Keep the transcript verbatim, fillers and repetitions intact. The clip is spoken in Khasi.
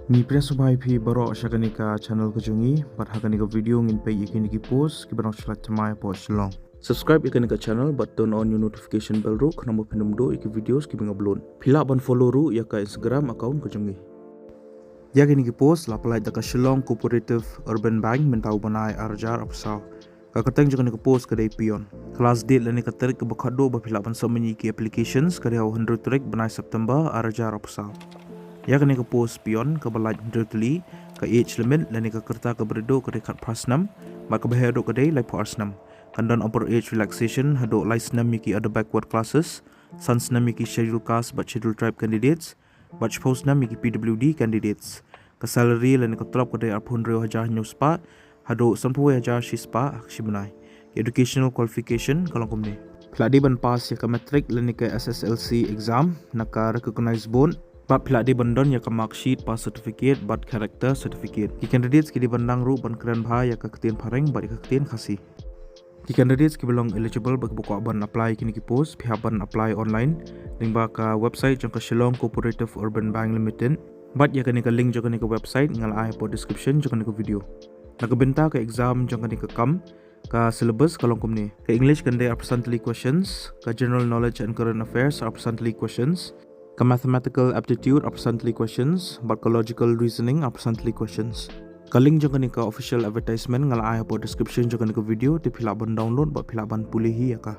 Ngi pdiang sngewbha ïa phi baroh sha kane ka channel ka jong ngi, bad ha kane ka video ngin peit ïa kine ki post kiba nang shlak thymmai hapoh Shillong. Subscribe ïa kane ka channel bad turn on ïa u notification bell ruh khnang ba phin ym duh ïa ki videos kiba nga upload. Phi lah ban follow ruh ïa ka Instagram account ka jong ngi. Ïa kine ki post la pynlait da ka Shillong Cooperative Urban Bank mynta u bnai ar hajar arphew saw. Ka kyrteng jong kane ka post ka dei peon. Ka last date lane ka tarik kaba khatduh ba phi lah ban submit ïa ki applications ka dei ha u hynriew tarik bnai September ar hajar arphew saw. Ïa kane ka post peon kaba lait hynriew tylli, ka age limit lane ka rta kaba rit duh ka dei khatphra snem, bad kaba heh duh ka dei laiphew ar snem. Kan don upper age relaxation haduh lai snem ïa ki other backward classes, san snem ïa ki scheduled caste bad scheduled tribe candidates, bad shiphew snem ïa ki P W D candidates. Ka salary lane ka tulop ka dei arphew hynriew hajar hynñiew spah haduh sanphew wei hajar shi spah ha ka shi bnai. Ki educational qualification ka long kumne: phi la dei ban pass ïa ka matric lane ka S S L C exam na ka recognized board, bad phi la dei ban don ïa ka mark sheet, pass certificate bad character certificate. Ki candidates ki dei ban nang ruh ban kren bha ïa ka ktien Phareng bad ïa ka ktien Khasi. Ki candidates kiba long eligible bad kiba kwah ban apply ïa kine ki post, phi hap ban apply online lyngba ka website jong ka Shillong Cooperative Urban Bank Limited. Bad ïa kane ka link jong kane ka website nga la ai hapoh description jong kane ka video. Na ka bynta ka exam jong kane ka kam, ka syllabus ka long kumne: ka English kan dei arphew san tylli questions, ka general knowledge and current affairs arphew san tylli questions, ka mathematical aptitude arphew san tylli questions, bad ka logical reasoning arphew san tylli questions. Ka link jong kane ka official advertisement nga la ai hapoh description jong kane ka video, te phi lah ban download bad phi lah ban pule hi ïa ka.